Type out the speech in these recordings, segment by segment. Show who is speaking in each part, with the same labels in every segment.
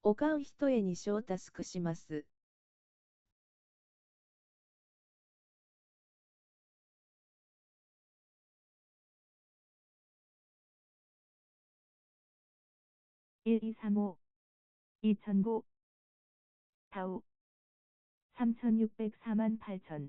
Speaker 1: おかん一重に翔タスクします。
Speaker 2: 1235 2009 다우 3604만 8천.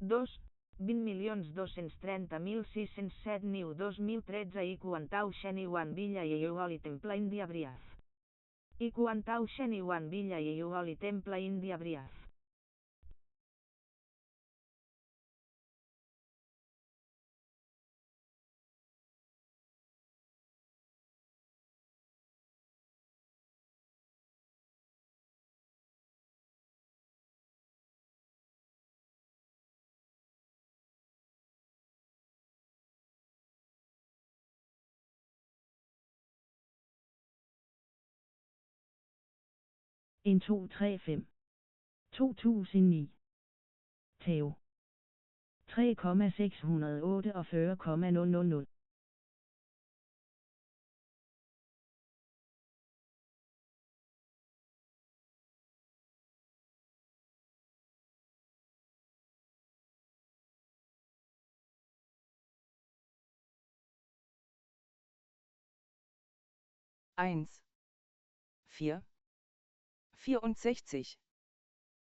Speaker 3: 2, 20.230.607 New 2013 I Quantao Shenyuan Villa Yiyu Holy Temple India Brief. I Quantao Shenyuan Villa Yiyu Holy Temple India Brief.
Speaker 4: 1235. 2009. Tao. 3,648,000.
Speaker 5: 1, 4,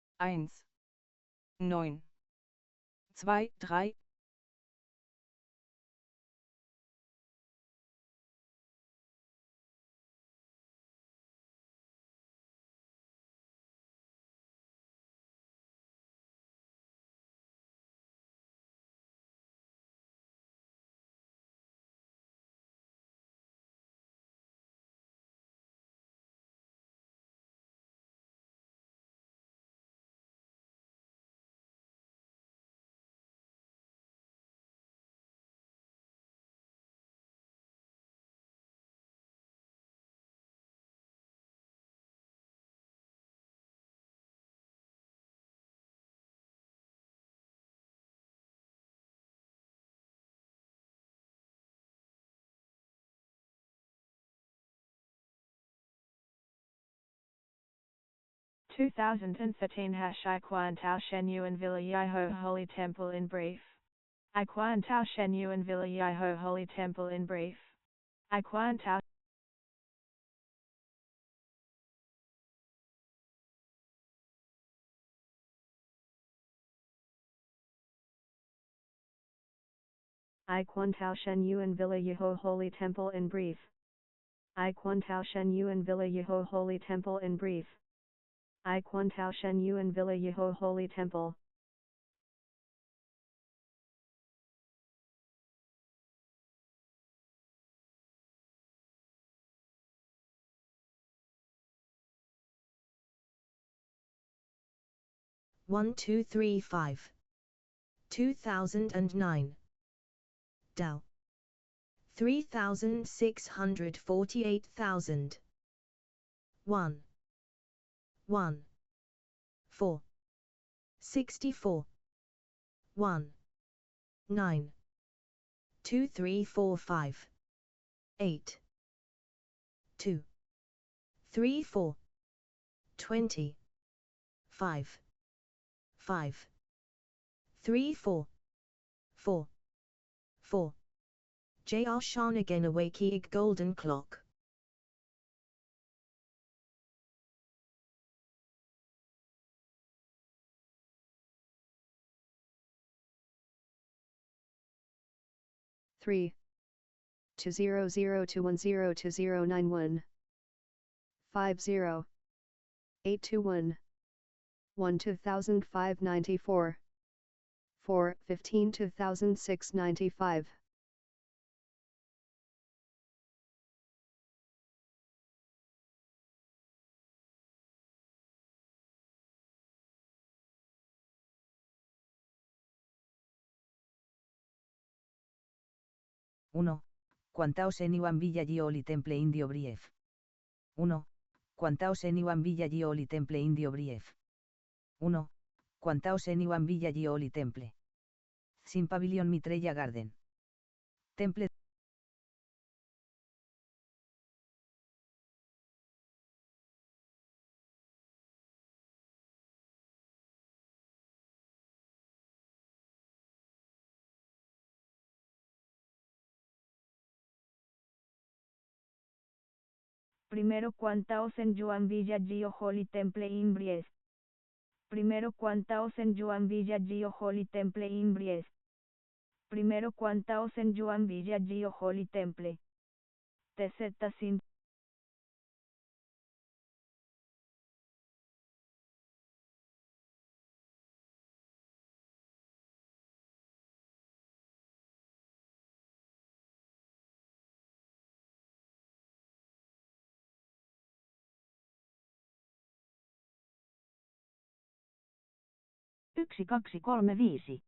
Speaker 5: 64, 1, 9, 2, 3,
Speaker 2: 2013 #I Quantao Shenyuan Villa Yihe Holy Temple in brief. I Quantao Shenyuan Villa Yihe Holy Temple in brief. I Quantao I Quantao Shenyuan Villa Yihe Holy Temple in brief. I Quantao Shenyuan Villa Yihe Holy Temple in brief. I Quantao Shenyuan Villa Yihe Holy Temple.
Speaker 6: 1235. 2009. Dow. 3,648,000. 1. 1. 4. 64. 1. 9 2 3 4 5 8 2 3 4 20 5 5 3 4 4 4 J.R. Shanagan Awake Golden Clock.
Speaker 2: 3 2 0 0 2 1 0 2 0 9 1 5 0 8 2 1 1 2005 94 4 15 2006 95.
Speaker 3: 1. Quantao Shen Yuan Villa Holy Temple Indio Brief. 1. Quantao Shen Yuan Villa Holy Temple Indio Brief. 1. Quantao Shen Yuan Villa Holy Temple. Sin Pavilion Mitreya Garden. Temple.
Speaker 7: Primero Quantao Shen Yuan Villa Holy Temple in Brief. Primero Quantao Shen Yuan Villa Holy Temple in Brief. Primero Quantao Shen Yuan Villa Holy Temple. TZ Sin.
Speaker 4: 1 2 3 5.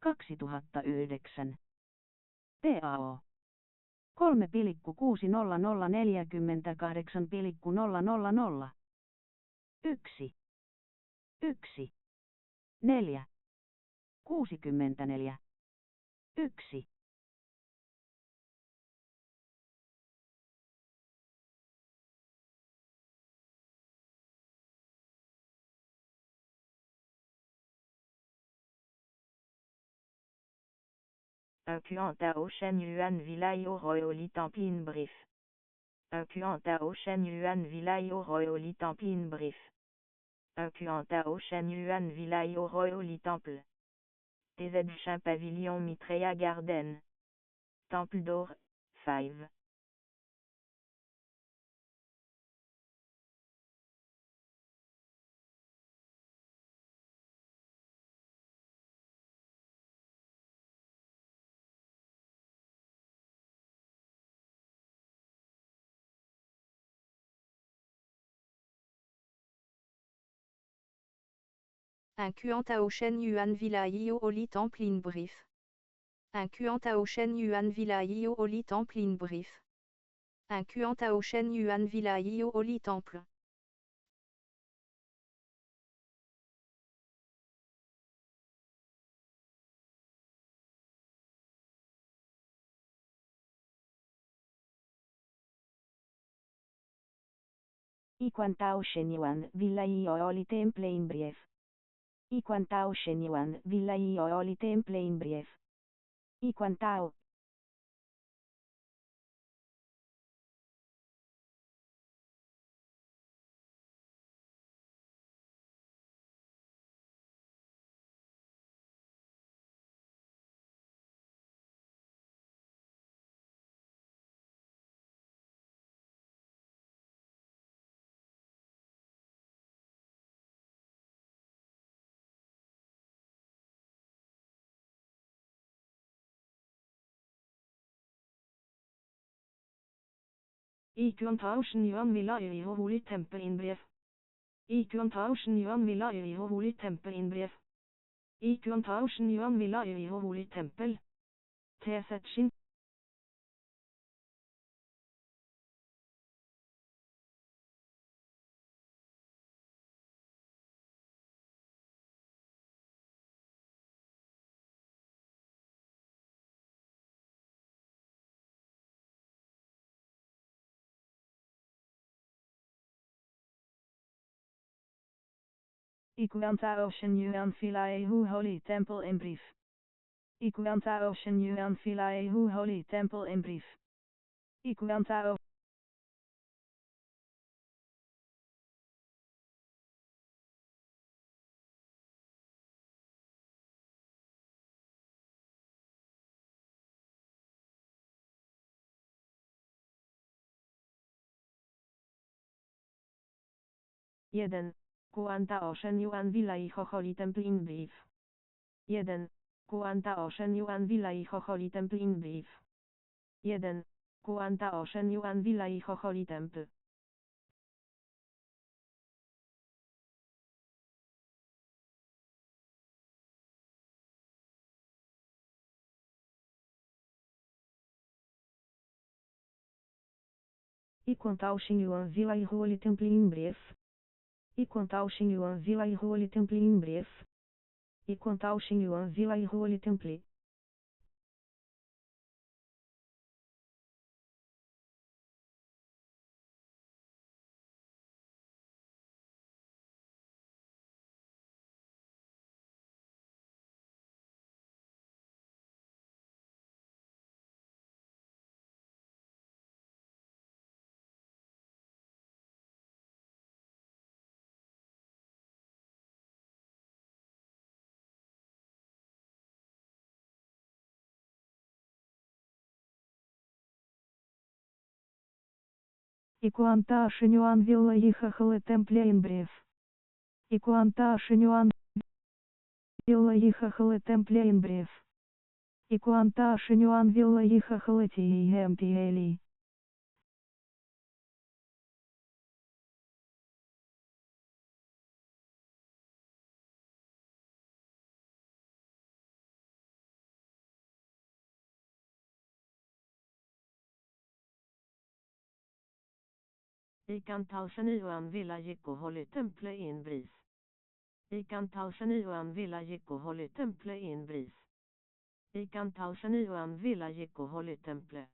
Speaker 4: 2009. TAO. 3,60048,000. 1. 1. 4. 64. 1.
Speaker 7: 1 Quantao Shen Yuan Villa Holy Temple in Brief. 1 Quantao Shen Yuan Villa Holy Temple in Brief. 1 Quantao Shen Yuan Villa Holy Temple. TZ Chin Pavilion Mitreya Garden. Temple Door, 5.
Speaker 5: 1 Quantao Shen Yuan Villa Holy Temple in Brief. 1 Quantao Shen Yuan Villa Holy Temple in Brief. 1 Quantao Shen Yuan Villa Holy Temple.
Speaker 4: I Quantao Shen Yuan Villa Holy Temple in Brief. I Quantao Shen Yuan Villa Holy Temple in Brief. I Quantao.
Speaker 7: I Quantao Shen Yuan Villa Holy Temple in Brief. I Quantao Shen Yuan Villa Holy Temple in Brief. I Quantao Shen Yuan Villa Holy Temple. TZ Shin.
Speaker 2: I Quantao Shenyuan Villa Hu Holy Temple in brief. I Quantao Shenyuan Villa Hu Holy Temple in brief. I Quantao
Speaker 7: 1. Quantao Shenyuan Villa Iho Holy Temple in brief. 1. Quantao Shenyuan Villa Iho Holy Temple in brief. 1. Quantao Shenyuan Villa Iho Holy Temple.
Speaker 4: I Quantao Shenyuan Villa I Holy Temple in brief. I Quantao Shenyuan Villa I Holy Temple in brief. I Quantao Shenyuan Villa I Holy Temple.
Speaker 2: I Quantao Shenyuan Villa Iho Holy Temple in brief. I Quantao Shenyuan Villa Iho Holy Temple in brief. I Quantao Shenyuan Villa Iho Holy Temple.
Speaker 7: I Quantao Shenyuan Villa Jiko Holy Temple in brief. I Quantao Shenyuan Villa Jiko Holy Temple in brief. I Quantao Shenyuan Villa Jiko Holy Temple.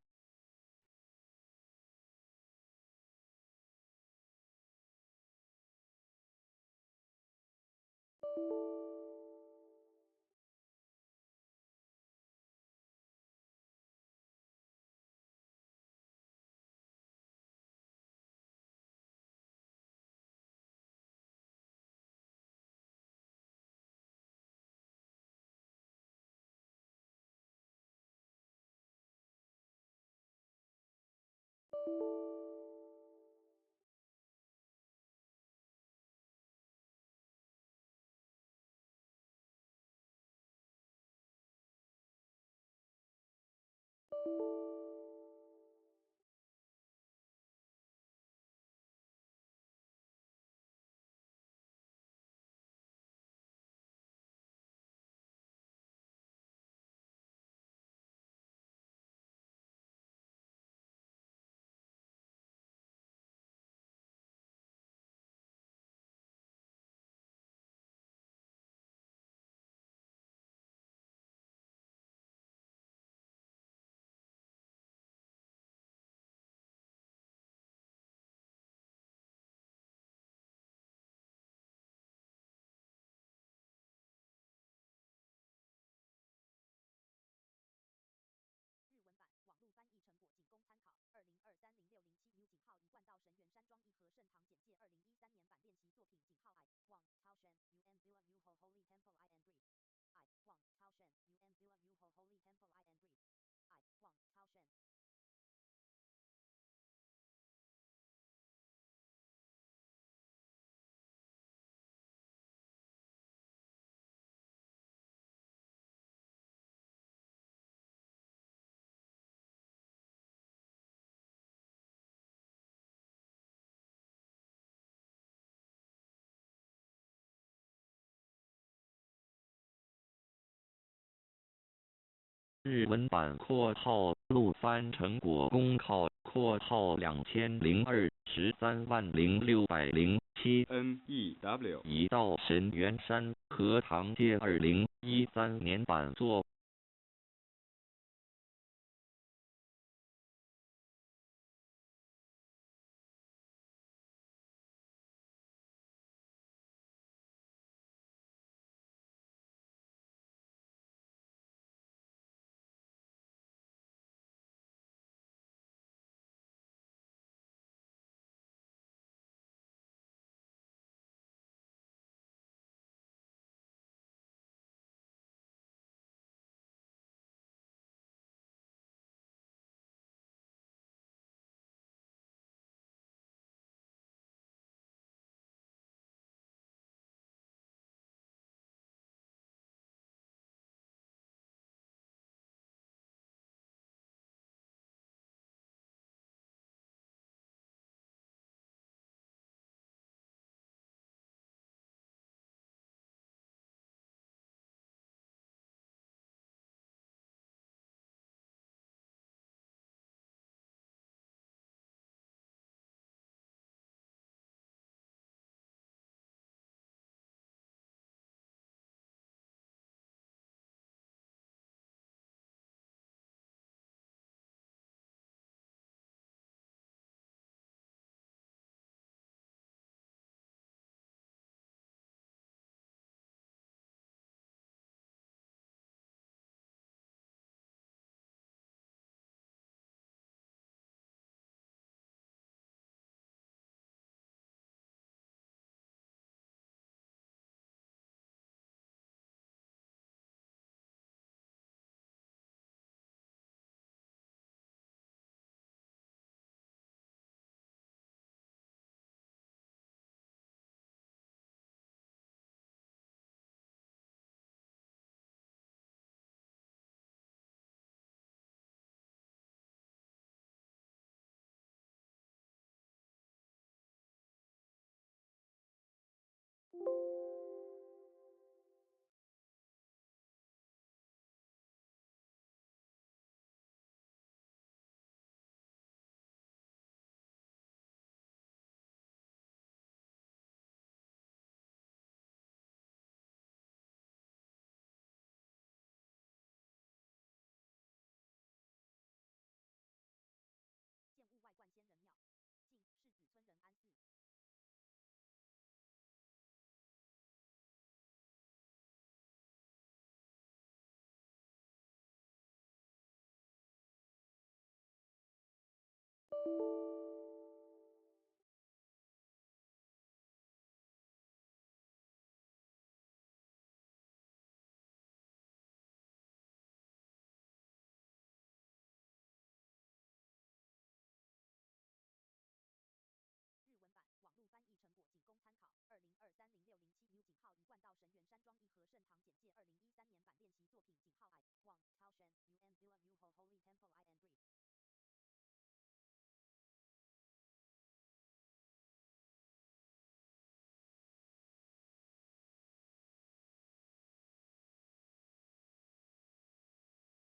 Speaker 8: 日文版括号陆翻成果公号括号2002，130607
Speaker 9: NEW
Speaker 8: 一道神元山荷塘街2013年版作。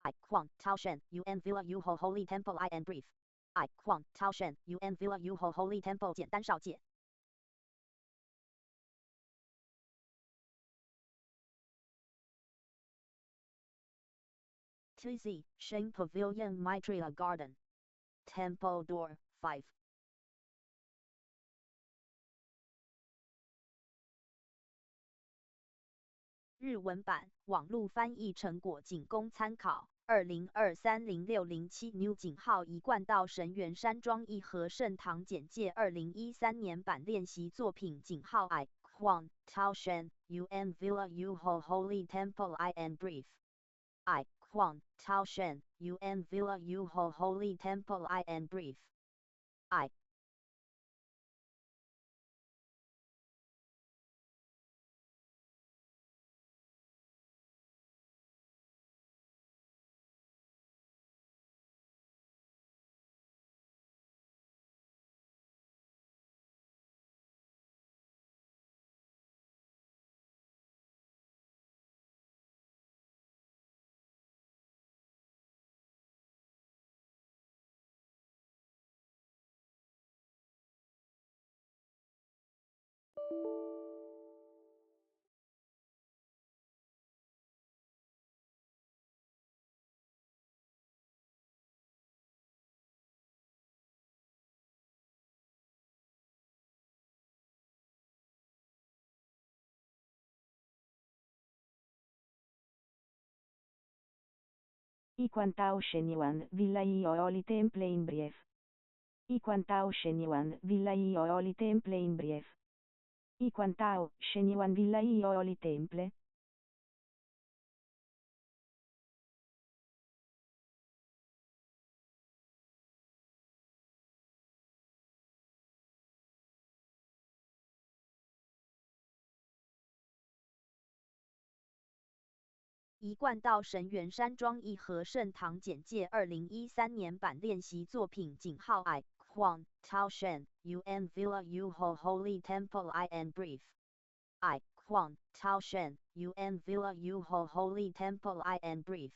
Speaker 9: I Kuan Tao Shen Yuan Villa Yuho Holy Temple I in brief. I Kuan Tao Shen Yuan Villa Yuho Holy Temple 简单绍介。TZ Sheng Pavilion Maitreya Garden. Temple Door 5. 日文版网路翻译成果仅供参考。20230607 New 井号一贯道神园山庄一和圣堂简介2013年版练习作品井号 I Kuan Tao Shen Yuan Villa Yuho Holy Temple I in brief. I Kuan Tao Shen Yuan Villa Yuho Holy Temple I in brief. I
Speaker 4: I Quantao Shenyuan Villa Io Holy Temple in brief. I Quantao Shenyuan Villa Io Holy Temple in brief. I Quantao Shenyuan Villa Io Holy Temple.
Speaker 9: 一贯道神园山庄义和圣堂简介2013年版练习作品井号 I Kuan Tao Shen Yuan Villa Yuho Holy Temple I in brief. I Kuan Tao Shen Yuan Villa Yuho Holy Temple I in brief.